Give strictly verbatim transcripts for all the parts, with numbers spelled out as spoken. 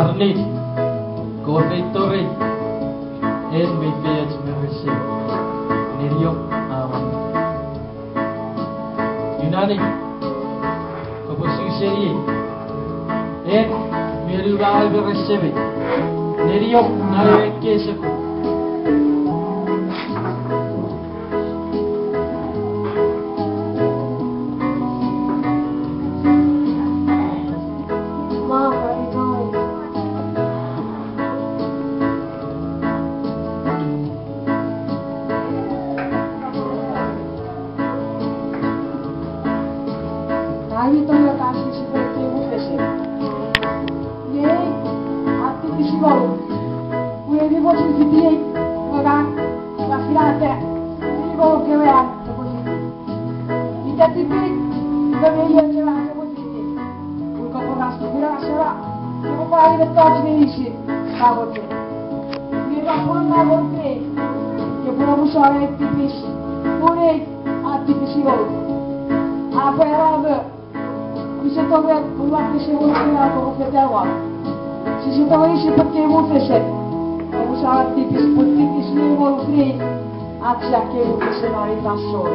Arni, Kot mei tori, en mei feioch me rese, neniom a wor. Inani, kopwe su seniei, en mei nunaei me rese me, neniom na ewe ekkei sokkun. Ami tongek a sisipwe timu fesen. Iei, a tipis ngau. Pwe mi mochen fitiei, nge ka, ka finata, mi ngau kewe an, epwe fiti. Ita tipis, ita me iei chena epwe fiti. Pun kopwe ras, pun ras era, epwe pwari mettoch meinisin, ka mochen. Nge ua pwan na mochen, epwe omusano tipis, pun ei, a tipis ngau. A pwe era me, ise tongek, pun ua kese mochen a kopwe fetawa. Sise tongeni sipwe timu fesen. Omusano tipis, pun tipis mi ngau free. Ach sia kemu fesen non ei fansoun.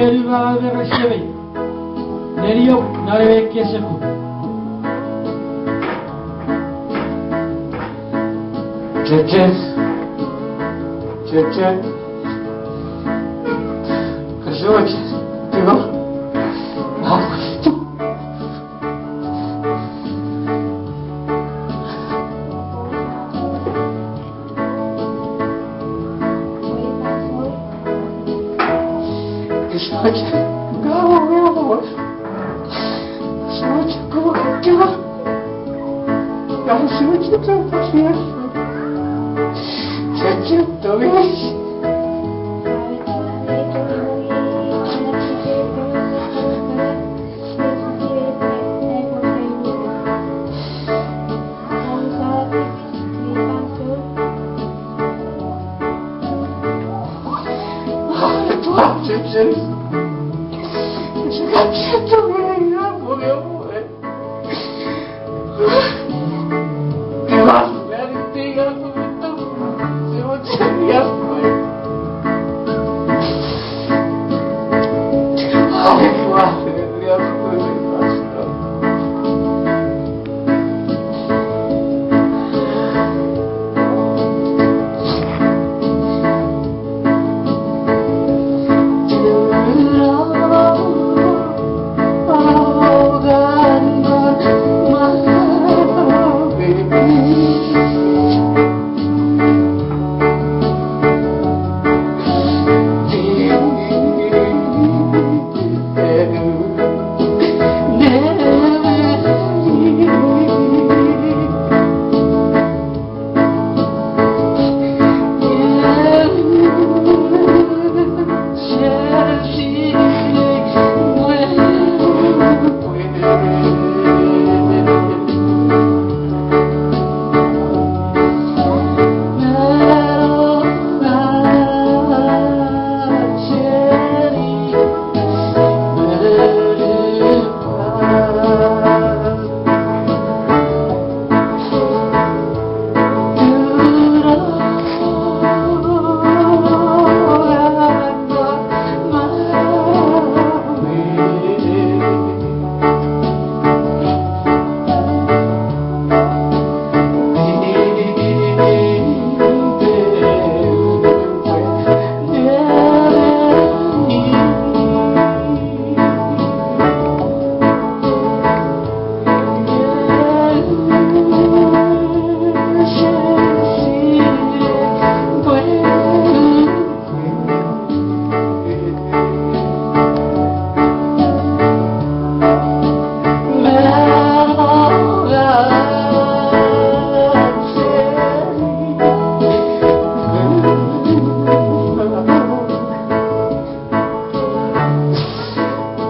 Eri mama me rese mei. Neniok non ewe ekkei sokkun. Chechech. Chechech. Kose mochen. Tigo.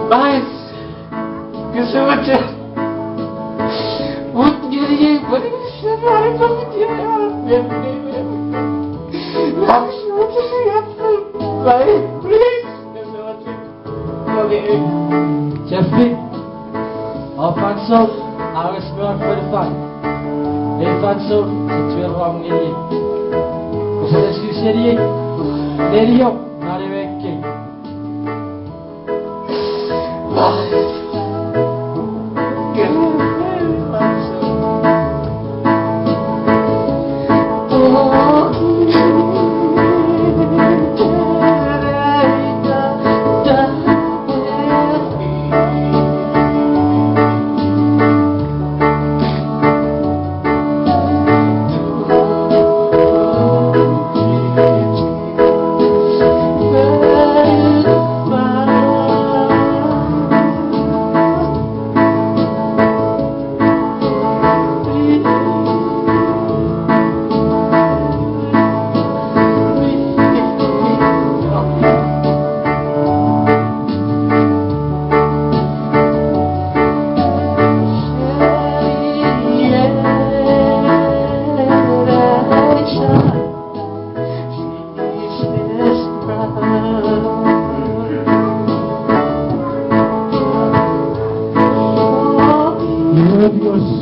Nice. Kose mochen. Mut ngeni ei, pwari mesen are pwari mesen are. Please. Kose mochen. Okay. Jeffrey. Om fansoun, a wes me won fonufan. Ei fansoun, sia chiwen rong ngeni. Kose mochen seni ei. Neniok.